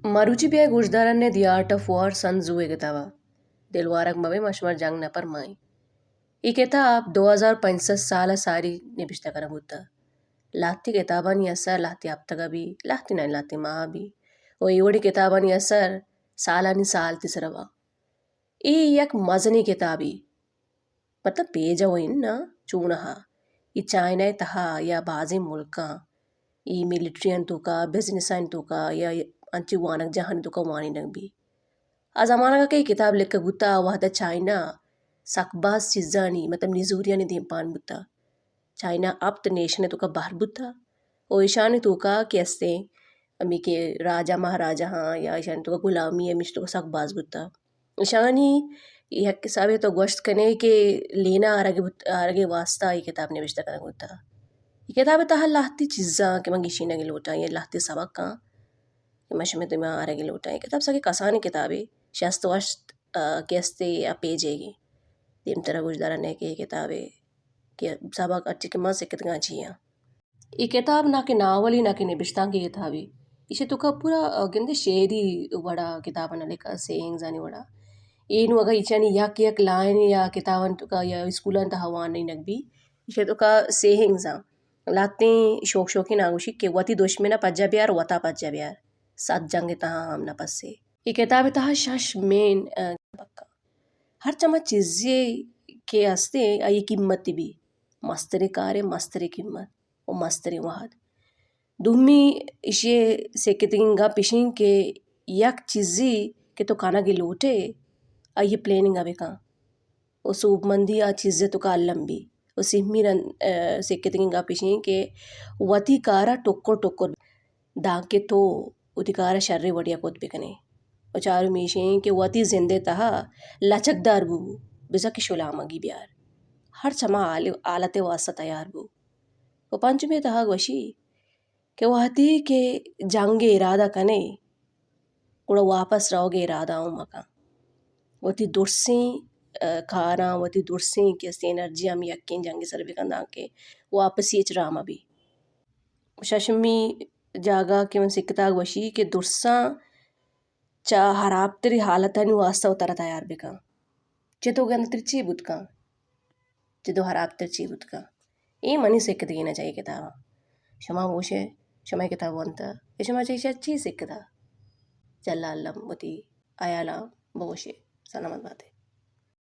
مروچی بیا گوشداران ءَ دی آرٹ آف وار سن ژو ءِ کتاب ءَ۔ دلوارگ مبے، ما شمار جنگ نہ پرمائیں۔ اے کتاب دو ہزار پنچ سد سال ءَ ساری نبشتہ کنگ بوتہ۔ لہتی کتابانی اثر لہتی ہپتگ ءَ بی، لہتی نہ لہتی ماہ ءَ بی۔ و اے وڑیں کتابانی اثر سالانی سال تئی سرا با۔ اے یک مزنیں کتابے، مطلب پیج ءَ و اناں، چونہا اے چائنا ءِ تہا یا بازیں ملکاں اے ملٹریانی توکا، بزنسانی توکا یا انچیں وانگجاہانی توکا وانینگ بی۔ آ زمانگ ءَ کہ اے کتاب لکھگ بوتہ، آ وہد ءَ چائنا سک باز چیزانی، مطلب نزوریانی دیمپان بوتہ۔ چائنا ہپت نیشن ءِ توکا بہر بوتہ و ایشانی توکا کہ استیں ہمے کہ راجہ مہاراجہ ہاں یا ایشانی توکا غلامی ہمیش توکا سک باز بوتہ۔ ایشانی یک حسابے تو گوشت کنے کہ لینا آرگ بوت-، آرگ ءِ واسطہ اے کتاب نبشتہ کنگ بوتہ۔ اے کتاب ءِ تہا لہتی چیزاں کہ من گیشینگ لوٹاں یا لہتی سبقاں کہ من شمئے دیما آرگ لوٹاں۔ اے کتاب سکیں کسانیں کتابے، شست و ہشت، آ، کہ استے آ پیج ئیگیں۔ دیمترا گوشداران ءَ کہ اے کتابے کہ سبق ہرچی کہ من سکتگاں چی آں۔ اے کتاب نہ کہ ناولے نہ کہ نبشتانکی کتابے۔ ایشی توکا پورا، آ، گندے شعری وڑا کتاباں لکھا، سیئنگزانی وڑا۔ اے نوں اگاں ایشانی یک یک لائن یا کتاباں توکا یا اسکولاں تہا وانینگ بی، ایشی توکا سیئنگزاں لہتیں شوق شوقین آ گوشی کہ وتی دشمن ءَ پجا بیار، وتا پجا بیار، سد جنگ ءِ تہا ہم نپسے۔ اے کتاب ءِ تہا شش مین، آ، پکا۔ ہر چما چیزے کہ ہستے آئی قیمت بی، مستریں کارے مستریں قیمت و مستریں وہد۔ دومی ایشی سکتگیں گپ ایشیں کہ یک چیزے کہ تو کنگ لوٹے، آئی پلاننگ ءَ بکن۔ و سوبمندی آ چیز ءِ توکا الم بی۔ و سیمی رند، آ، سکتگیں گپ ایشیں کہ وتی کارا ٹکر ٹکر دانکہ تو وتی کارا شریں وڑیا کت بکنے۔ و چارمی ایشیں کہ وتی زند ءِ تہا لچکدار بو، بزاں کہ شلامگی بیار۔ ہر چما حال-، حالت ءِ واسطہ تیار بو۔ و پنچمی ءِ تہا گوشی کہ وہدے کہ جنگ ءِ ارادہ کنے، گڑا واپس روگ ءِ ارادہ ہم مکن۔ وتی درسیں، آ، کاراں، وتی درسیں کہ است انرجی ہم یکیں جنگ ءِ سر بکن دانکہ واپسی ہچ راہ مبی۔ ششمی جاگہ کہ من سکتا گوشی کہ درساں چہ ہرابتریں حالتانی واسطہ وتارا تیار بکن۔ چہ تو گندتر چی بوت کن؟ چہ تو ہرابتر چی بوت کن؟ اے منی سکتگین ءَ چہ اے کتاباں۔ شما بگوشے، شما اے کتاب ونتہ، اے شما چہ ایشی ءَ چی سکتہ؟ جھلا الم وتی ہیالاں بگوشے۔ سلامت باتے۔